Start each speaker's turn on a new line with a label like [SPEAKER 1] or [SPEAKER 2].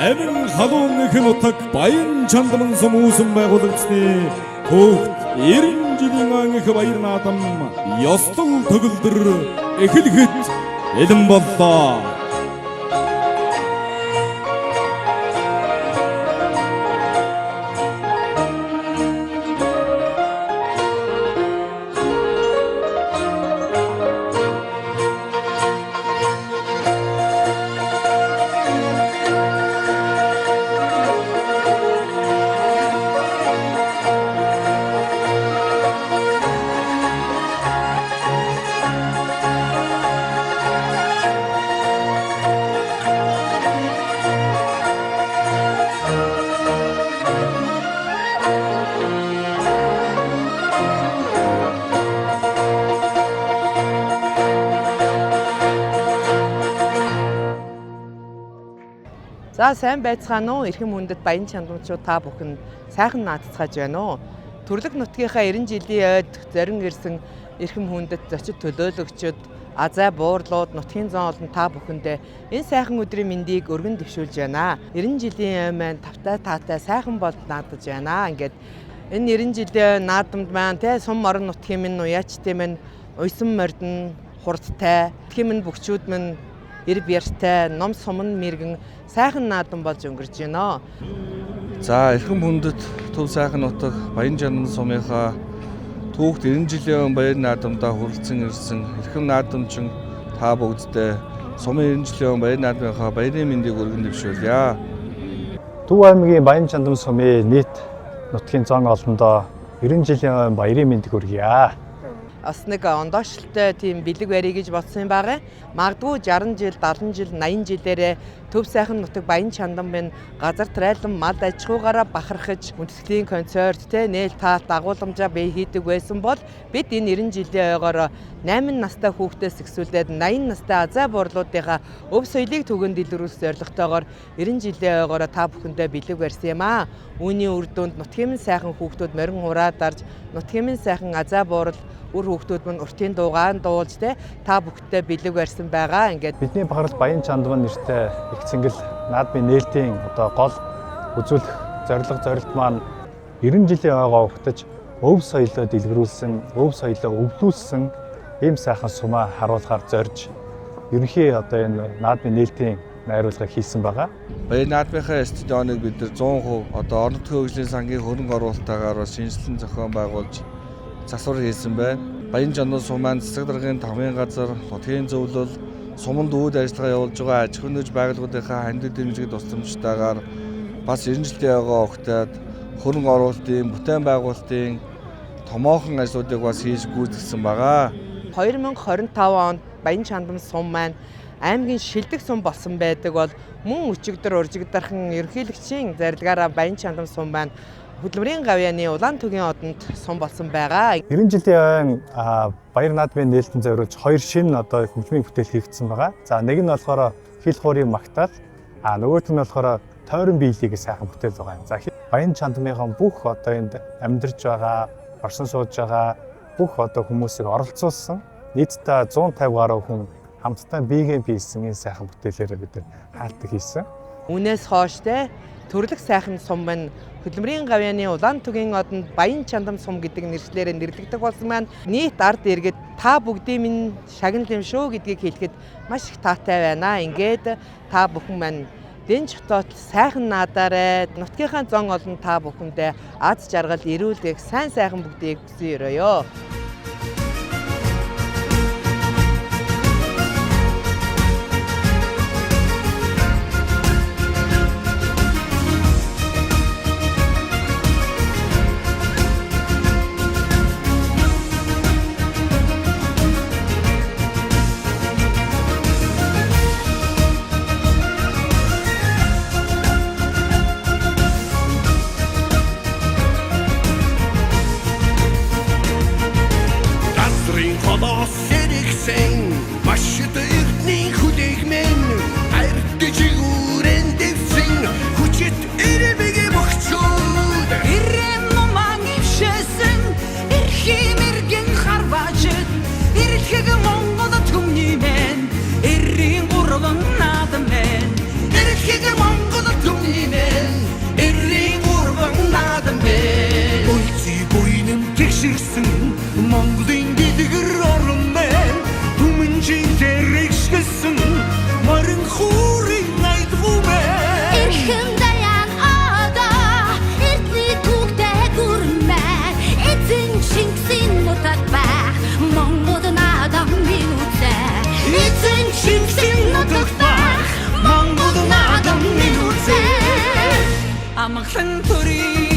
[SPEAKER 1] Амин халуун их нутаг Баян чандман сум үүсэн байгуулагдсны хөөхт 90 жилийн ан их баяр наадам ёслол төгөлдөр эхлэхэд элэн боллоо.
[SPEAKER 2] За, сайн байцгаана уу? Эрхэм хүндэт баян чандамчууд, та бүхэн сайхан наадцгааж байна уу? Төрлөх нутгийнхаа 90 жилийн ойд зорин ирсэн эрхэм хүндэт зочид төлөөлөгчд, азай буурлууд, нутгийн зон олон та бүхэндээ энэ сайхан өдрийн мэндийг өргөн дэвшүүлж байна. 90 жилийн ой маань тавтай таатай сайхан болж наадаж байна. Ингээд энэ 90 жилийн наадамд маань те сум орон нутгийн минь уяачтай минь уйсан мордон хурдтай, нутгийн минь бөхчүүд минь эр бяртай, ном сум нь мэрэгэн сайхан наадам болж өнгөрч байна.
[SPEAKER 3] За, эрхэм хүндэт төв сайхан нутаг Баян чандан сумынхаа түүхт 90 жилийн баяр наадамдаа хүрэлцэн ирсэн эрхэм наадамчин та бүгддээ сумын 90 жилийн баяр наадмынхаа баярын мэндийг өргөн дэвшүүлье.
[SPEAKER 4] Төв аймгийн Баян чандан сумын нийт нутгийн зон олондоо 90 жилийн баярын мэндийг хүргье.
[SPEAKER 2] Бас нэг ондоошлолтой тийм бэлэг барья гэж бодсон байгаа. Магадгүй 60 жил, 70 жил, 80 жилээрээ төв сайхан нутаг Баян чандан минь газар трайлан мал аж ахуйгаараа бахархаж хүндэтгэлийн концерт те нээл таалт агуулмжаа бий хийдэг байсан бол бид энэ 90 жилийн ойгоор 8 настай хүүхдээс эхлүүлээд 80 настай азай буурлуудынхаа өв соёлыг түгээн дэлгэрүүлэх зорилготойгоор 90 жилийн ойгоор та бүхэндээ бэлэг барьсан юм аа. Үүний үр дүнд нутгийн минь сайхан хүүхдүүд морин хураа дарж, нутгийн минь сайхан азай буурал үр хүүхдүүд мань уртын дуугаан дуулж те та бүхэндээ бэлэг барьсан байгаа. Ингээд
[SPEAKER 4] бидний бахархал Баян чандман нэртэй их цэнгэл наадмын нээлтийн одоо гол үзүүлэх зорилго зорилт маань 90 жилийн ойгоо угтаж өв соёлоо дэлгэрүүлсэн, өв соёлоо өвлүүлсэн ийм сайхан сумаа харуулахаар зорж ерөнхий одоо энэ наадмын нээлтийн найруулга хийсэн байгаа.
[SPEAKER 3] Баяр наадмынхаа стадионыг бид нар 100% одоо орон нутгийн хөгжлийн сангийн хөрөнгө оруулалтаагаар бас шинжилсэн зохион байгуулж засвар хийсэн байна. Баян чандан сум маань засаг даргын тавын газар, нутгийн зөвлөл, суманд үйл ажиллагаа явуулж байгаа аж ахуйн нэгж байгууллагуудынхаа хандив дэмжлэг тусламжтайгаар бас 90 жилийн ойгоо угтаад хөрөнгө оруулалтын, бүтээн байгуулалтын томоохон ажлуудыг бас хийж гүйцэтгсэн байгаа.
[SPEAKER 2] 2025 онд Баян чандан сум маань аймгийн шилдэг сум болсон байдаг бол мөн өчигдөр уржигдархан ерөнхийлөгчийн зарилгаараа Баян чандан сум маань хөдөлмөрийн гавьяаны улаан төгийн одонд сум болсон байгаа.
[SPEAKER 4] 90 жилийн ойн баяр наадмын нээлтэн зориулж хоёр шинэ одоо хөгжмийн бүтээл хийгдсэн байгаа. За, нэг нь болохоор хил хуурын магтаал, нөгөөх нь болохоор тойрон биелийг сайхан бүтээл байгаа юм. За, Баян чандмынхан бүх одоо энд амьдарч байгаа, оршин сууж байгаа бүх одоо хүмүүсийг оролцуулсан нийтдээ 150 гаруй хүн хамтдаа биегээ биелсэн энэ сайхан бүтээлээрээ бид хаалтдаг хийсэн.
[SPEAKER 2] Үүнээс хойш те төрлөх сайхан сум маань хөдөлмөрийн гавьяаны улаан төгийн одонд Баян чандам сум гэдэг нэршлээрээ нэрлэгдэх болсон маань нийт ард иргэд та бүгдийн минь шагнал юм шүү гэдгийг хэлэхэд маш их таатай байна. Ингээд та бүхэн маань дэн чотоот сайхан наадаарай. Нутгийнхаа зон олон та бүхэндээ аз жаргал, эрүүл их сайн сайхан бүгдийг хүсэн өрөөё.
[SPEAKER 5] Зэрэгшгэлсэн морин хүүрийн найдгүмэ.
[SPEAKER 6] Эрхэм даян одоо эртний түүхтэй гүрмэ. Эзэн Чингисийн нутаг байх Монгол наадам минь үзээ.
[SPEAKER 5] Эзэн Чингисийн нутаг байх Монгол наадам минь үзээ.
[SPEAKER 7] Амгалан төрийн